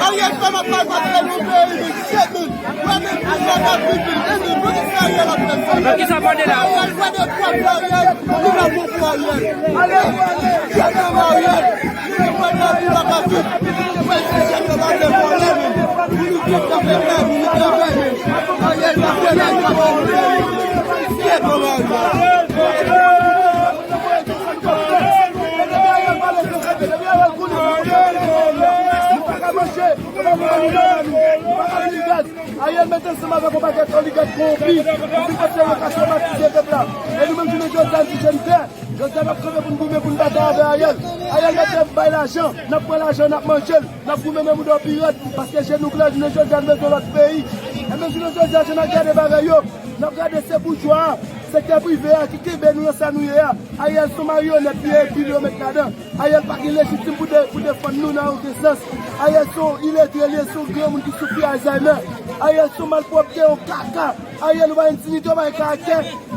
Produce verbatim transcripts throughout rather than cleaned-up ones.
Ariel fè m ap bay kote nou peyi, men, shit, men. Wè, men, pou sa ka vin, men, men, pou ki sa Ariel ap fè sa? Nan ki sa kote la? Ariel, wè, de twa pou Ariel, nou la pou Ariel. Ariel, Ariel, Ariel. Ariel mete ansanm avèk yon pakèt oligak kowonpi, epi pase yo ka somatize pèp la. E nou menm jounen jodi a, nou se jèn frè. Jodi a, n ap kanpe pou n goumen, pou n batay avè Ariel. Ariel mete bay lajan, n ap pran lajan, n ap manje l, n ap goumen menm ou dò pirèt, paske je nou klè, jounen jodi a, n bezwen lòt peyi. E menm jounen jodi a, jan n ap gade bagay yo, n ap gade se boujwa a, sektè prive a ki kenbe nou nan sa nou ye a. Ariel se yon maryonèt li ye, epi yo met ladan. Ariel pa gen lejitim pou de-, pou defann nou nan okenn sans. Ariel se yon iletre, li se yon granmoun ki soufri Alzheimer. Ariel se yon malpwòpte, yon kaka. Ariel, ou pa gen dinyite, ou pa gen karaktè.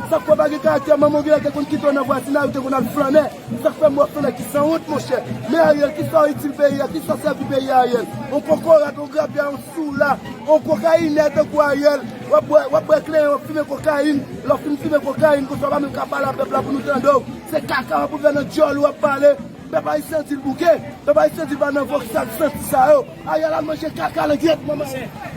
Sa k fè w pa gen karaktè, manman w genlè te konn kite w nan vwazinay, ou te konn al flannen. Sa k fè m wè w flannen ki sanwont, monchè. Men Ariel, kisa w itil peyi a? Kisa w sèvi peyi a, Ariel? On kokorat, on grapya, on soula, on kokayinè tankou Ariel. W ap bwè, w ap bwè kleyon, w ap fimen kokayin. Lè w fin fimen kokayin, konsa w pa menm ka pale a pèp la pou nou tande w. Se kaka w ap ouvè nan djòl ou ap pale. Pèp ayisyen di l bouke. Pèp ayisyen di l pa nan vòksal santi sa yo. Ariel al manje kaka langyèt, manman.